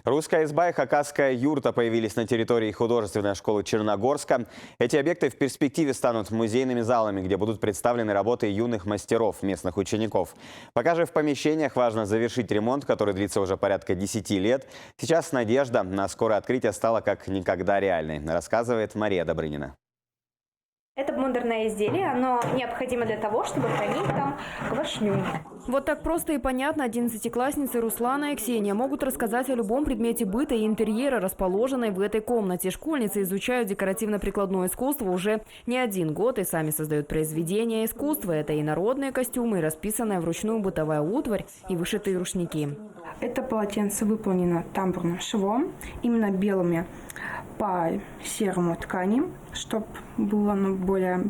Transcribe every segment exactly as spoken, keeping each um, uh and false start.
Русская изба и хакасская юрта появились на территории художественной школы Черногорска. Эти объекты в перспективе станут музейными залами, где будут представлены работы юных мастеров, местных учеников. Пока же в помещениях важно завершить ремонт, который длится уже порядка десяти лет. Сейчас надежда на скорое открытие стала как никогда реальной, рассказывает Мария Добрынина. Это модерное изделие, оно необходимо для того, чтобы хранить там квашню. Вот так просто и понятно одиннадцатиклассницы Руслана и Ксения могут рассказать о любом предмете быта и интерьера, расположенной в этой комнате. Школьницы изучают декоративно-прикладное искусство уже не один год и сами создают произведения искусства. Это и народные костюмы, и расписанная вручную бытовая утварь, и вышитые рушники. Это полотенце выполнено тамбурным швом, именно белыми по серому ткани, чтоб было оно более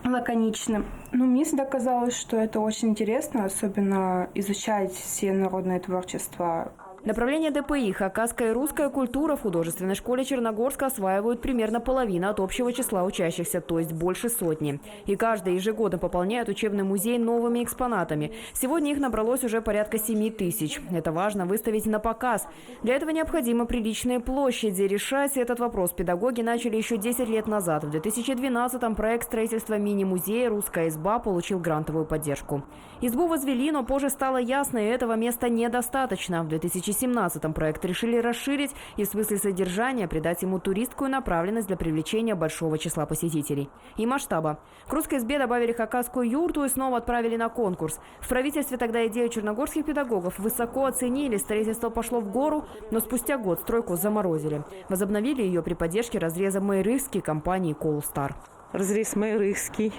лаконичным. Ну, мне всегда казалось, что это очень интересно, особенно изучать все народное творчество. Направление ДПИ «Хакасская и русская культура» в художественной школе Черногорска осваивают примерно половина от общего числа учащихся, то есть больше сотни. И каждый ежегодно пополняет учебный музей новыми экспонатами. Сегодня их набралось уже порядка семи тысяч. Это важно выставить на показ. Для этого необходимы приличные площади. Решать этот вопрос педагоги начали ещё десять лет назад. В две тысячи двенадцатом проект строительства мини-музея «Русская изба» получил грантовую поддержку. Избу возвели, но позже стало ясно, этого места недостаточно. В две тысячи семнадцатом проект решили расширить и в смысле содержания придать ему туристскую направленность для привлечения большого числа посетителей и масштаба. К русской избе добавили хакасскую юрту и снова отправили на конкурс. В правительстве тогда идею черногорских педагогов высоко оценили, строительство пошло в гору, но спустя год стройку заморозили. Возобновили её при поддержке разреза «Майрыхский» компании «Колустар». Разрез «Майрыхский»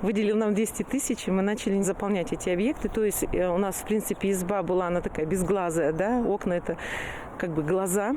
выделил нам двести тысяч, и мы начали заполнять эти объекты. То есть, э, у нас, в принципе, изба была, она такая безглазая, да, окна — это как бы глаза,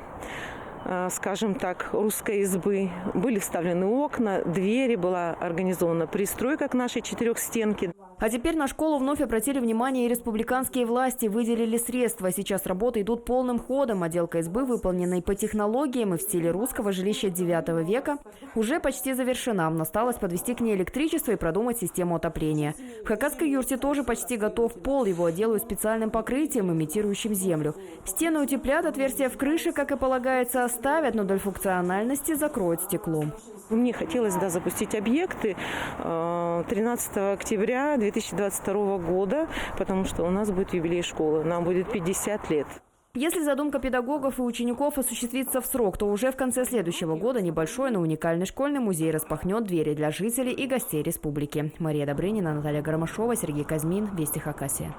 э, скажем так, русской избы. Были вставлены окна, двери, была организована пристройка к нашей четырёхстенке. А теперь на школу вновь обратили внимание и республиканские власти, выделили средства. Сейчас работы идут полным ходом. Отделка избы выполнена и по технологиям, и в стиле русского жилища девятого века. Уже почти завершена. Осталось подвести к ней электричество и продумать систему отопления. В хакасской юрте тоже почти готов пол. Его отделают специальным покрытием, имитирующим землю. Стены утеплят, отверстия в крыше, как и полагается, оставят, но для функциональности закроют стеклом. Мне хотелось, да, запустить объекты, э, тринадцатого октября две тысячи двадцать второго года, потому что у нас будет юбилей школы, нам будет пятьдесят лет. Если задумка педагогов и учеников осуществится в срок, то уже в конце следующего года небольшой, но уникальный школьный музей распахнёт двери для жителей и гостей республики. Мария Добрынина, Наталья Гармашова, Сергей Казьмин, «Вести Хакасия».